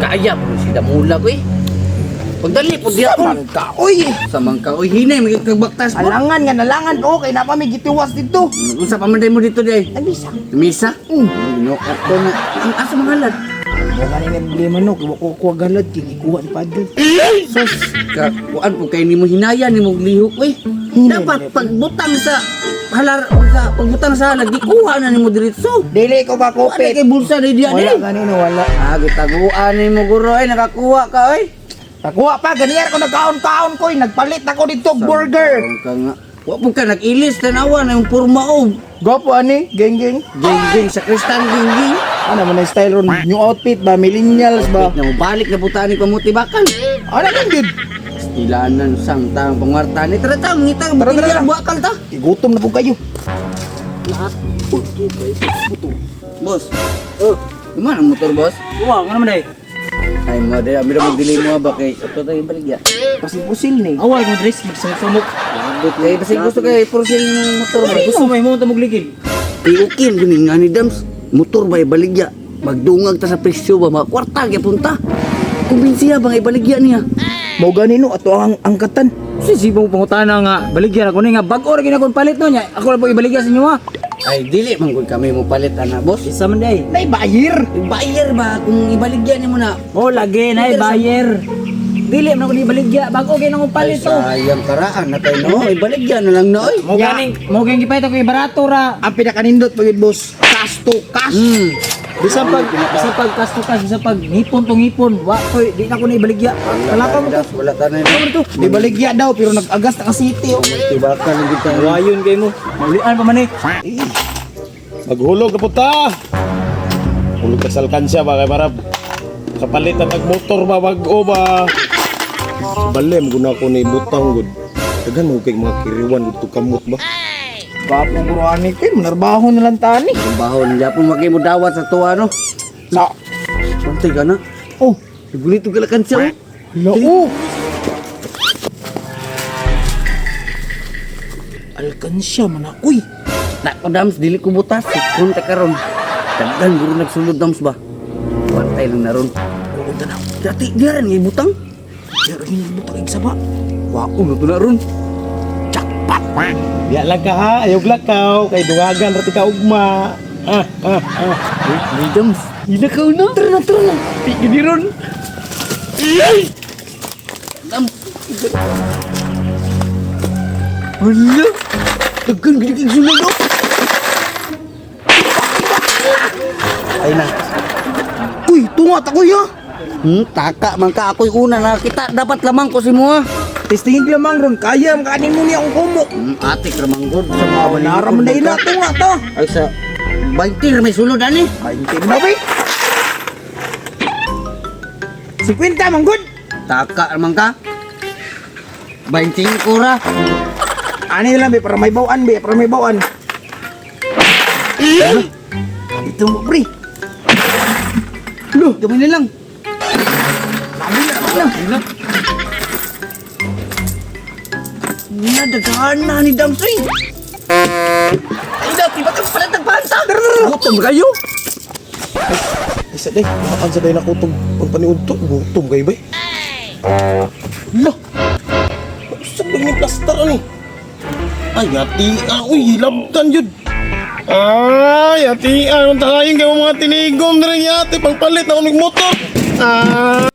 Kaya po si Damula ko eh. Pagdali po diya ko. Samang ka, oy. Samang ka oy hinay magkabaktas po. Alangan nga nalangan ko kay napa may gitiwas dito. Unsa pa man day mo dito day? Ay misa. Misa? Mm. Ginokot ko na. Ang asa mga halad? Mo gani na problema no, kay wa ko kuha galad kay gikuha ni Padre. Sus, ka, kuan po kay nimo hinaya nimo lihok oy. Hinay Dapat na- pagbutang sa halar sa pagbutang sa halad gikuha na nimo diretso. Dili ko Kuan na kakupit. kay bulsa ni diya Wala ni. gani no, wala. Ah, gitaguan nimo guro ay nakakuha ka oy. Nakuha pa ganiyar ko nagkaon-kaon ko, eh. Nagpalit ako dito og burger. Kaon ka nga. Wa po ka nag-ilis tanawa na yung porma og. Gopo ani, geng geng. Ging sa kristal ging ging. Ano man ang style ron, new outfit ba, millennials ba? Na mobalik na puta ni pamuti bakal. Ano lang gid? Ilanan sang tang pangwarta ni tara ta ngita Tara, tara, tara. bakal ta. Igutom na po kayo. Lahat. Boss. Oh, man ang motor boss? Kuha, nga naman eh. Ay mo de, amira mo dili mo ba kay ito tayo baligya. Pasil-pusil ni. Awal mo dress, magsumok. Abot kay basta gusto kay porsil ng motor ba. Gusto mo imo ta mugligid. Tiukin gini nga ni Dams, motor ba ibaligya? Magdungag ta sa presyo ba mga kwarta gyapon ta. Kumbinsiya ba nga ibaligya niya? Mao gani no ato ang angkatan. Si sibong pangutana nga baligyan ako ni nga bag-o ra gid akong palit no nya. Ako lang po ibaligya sa inyo ha. Ay dili man gud kami mo palit ana boss. Isa man day. Nay buyer. Buyer ba kung ibaligya nimo na? Oh lagi nay buyer. Dili man ako ni ibaligya, bag-o gid akong Ay palit to. sayang karaan na tayo no. Ibaligya na lang na oy. Mo ganing mo ganing gipalit ako barato ra. Ang pinakanindot pagid boss, cash to cash. Bisan pag cash to cash, bisan pag ngipon to ngipon, wa koy di na ko na ibaligya. Wala pa mo to. Wala ta na to. Di baligya daw pero nag-agas na ka city oh. Tibaka lang gid tayo. Wayon kay mo. Maulian pa man eh. Maghulog na puta. Hulog ka sa alkansya ba kay para kapalit na motor ba bag-o ba. Bale mo guna ko ni butang gud. Daghan mo kay mga kiriwan gud to kamot ba. Gwapo guro ani ko, manarbaho na lang tani. Ang bahon japon wag mo dawat sa tuwa no. Sa Bantay ka na. oh, Nagulito ka lang siya. la oh. Alkansya man ako eh. Na ko dams dili ko butas. Kunta karon. Daghan guro nagsulod dams ba. Bantay lang na ron. Pupunta na. Dati diyan nga ibutang. Pero hindi mo tagig sa ba. Wa ko na to na ron. Jackpot. Diya lang ka ha, ayaw lakaw kay dungagan ra ti ka ugma. Ah ah ah. Ni dams. Ilakaw na. Tara na, tara na. Di ron. Dams. Hala. Daghan gid kay sulod oh. Ay na. Uy, tunga ta kuya. Taka man ka ako'y una nakita dapat lamang ko si mo. Testingin lamang ron kaya makanin mo niya akong kumo. Atik ramang god sa mga Nara man na ina tunga ta. Ay sa 20 ra may sulod ani. 20 na ba? 50 man good. Taka ramang ka. 25 ra. Ani lang be para may bawaan be, para may bawaan. Ito mo pre. Lo, gamay na lang. Labi na, labi na. Nadaghan na ni Damsoy. Ay, dati ba kang palit ng panta? Gutom kayo? Isa day, makan sa day na kutog pagpaniudto, gutom kayo bay. Lah. Usap lang ni plaster ani. Ay, ati, ah, uy, hilabtan yun. Ay, ati, ah, ang takayin kayo mga tinigom na rin yate, pangpalit na unig motor. Ah.